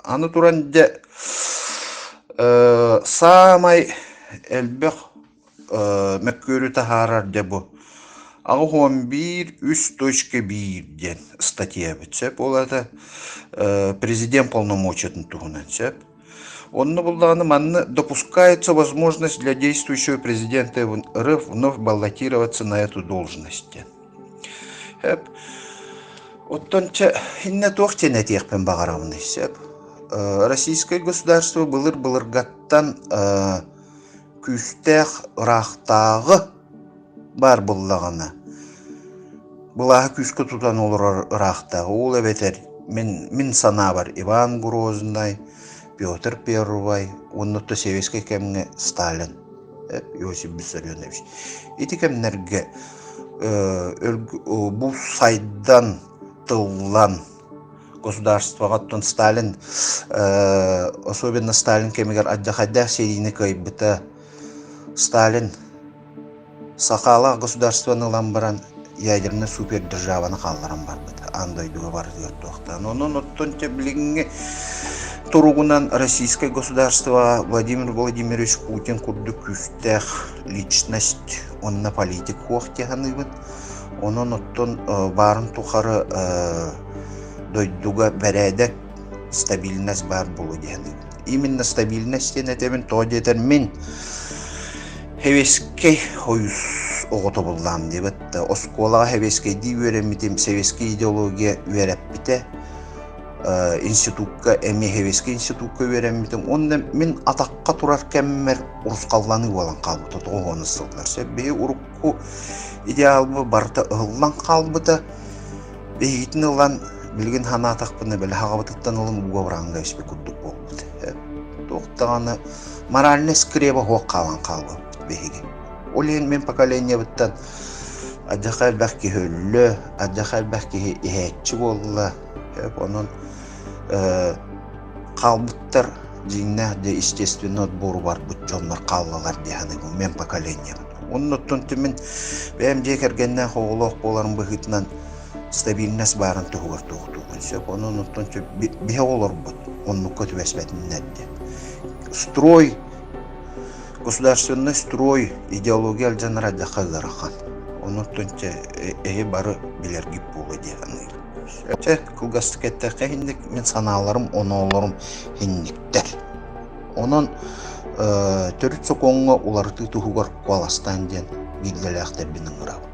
Аны туран дьэ саамай элбэх мөккүөрү таһаарар дьэ бу 81 3.1 диэн статья эбит сөп. Ол аата президент полномочиятын туһунан сөп. Онно буллаҕына манна допускается возможность для действующего президента РФ вновь баллотироваться на эту должность диэн. Сөп. Оттон чэ иннэ туох диэн этиэхпин баҕарабыный сөп. Российское государство былыр-былыргаттан күүстээх ыраахтааҕы баар буоллаҕына, былааһы күүскэ тутан олорор ыраахтааҕы, ол эбэтэр мин, мин санаабар Иван Грознай, Петр Первай уонна то сэбиэскэй кэмҥэ Сталин, Иосиф Виссарионович. Ити кэмнэргэ бу сайдан, тыллан государствоҕа оттон Сталин, особенно Сталин кэмигэр алдьархайдаах сэриини кыайбыта. Сталин сахалаах государствоны ылан баран ядернай супердержаваны хаалларан барбыта аан дойдуга барытыгар туохтаан. Онон оттон билиҥҥи туругунан российскай государствоҕа Владимир Владимирович Путин курдук күүстээх личность уонна политик суох дии саныыбын. Онон оттон баарын тухары дойдуга бэрээдэк, стабильность баар буолуо дии саныыбын. Именно стабильность диэн этэбин, тоҕо диэтэр мин Сэбиэскэй Сойуус оҕото буллаам диэбит да, оскуолаҕа сэбиэскэйдии үөрэммитим, сэбиэскэй идеология үөрэппитэ, институкка эмиэ сэбиэскэй институкка үөрэммитим уонна мин атахха турар кэммэр урусхалланыы буолан хаалбыта 90 сыллар. Сөп биһи урукку идеалбы барыта ыһыллан хаалбыта. Биһигитин ылан билигин санаатахпына били хаҕабытыттан ылан ууга быраҕан испит курдук буолбут. Туох даҕаны моральный скреба суох хаалан хаалбыппыт биһиги. Ол иһин мин поколениебыттан адьаха элбэх киһи өллө, адьаха элбэх киһи иһээччи буолла. Онон хаалбыттар дьиҥнээх дьэ естественный отбору барбыт дьоннор хааллалар дии саныыбын мен поколением. Оннуттан мин бэйэм дьиэ кэргэннээх оҕолоох буоларым быһыытынан стабильность баарын туһугар туохтуубун сөп. Онон оттон биһи оҕолорбут оннукка түбэспэтиннэр диэн. Строй, государственный строй, идеология алдьанара алдьархай ыарахан. Онуттан эһи бары билэргит буолуо дии саныыбын. Чэ, кылгастык эттэххэ иһинник мин санааларым, оноолорум иһинниктэр. Онон төрүт сокуоҥҥа уларытыы туһугар куоластаан диэн бииргэлээхтэрбин ыҥырабын.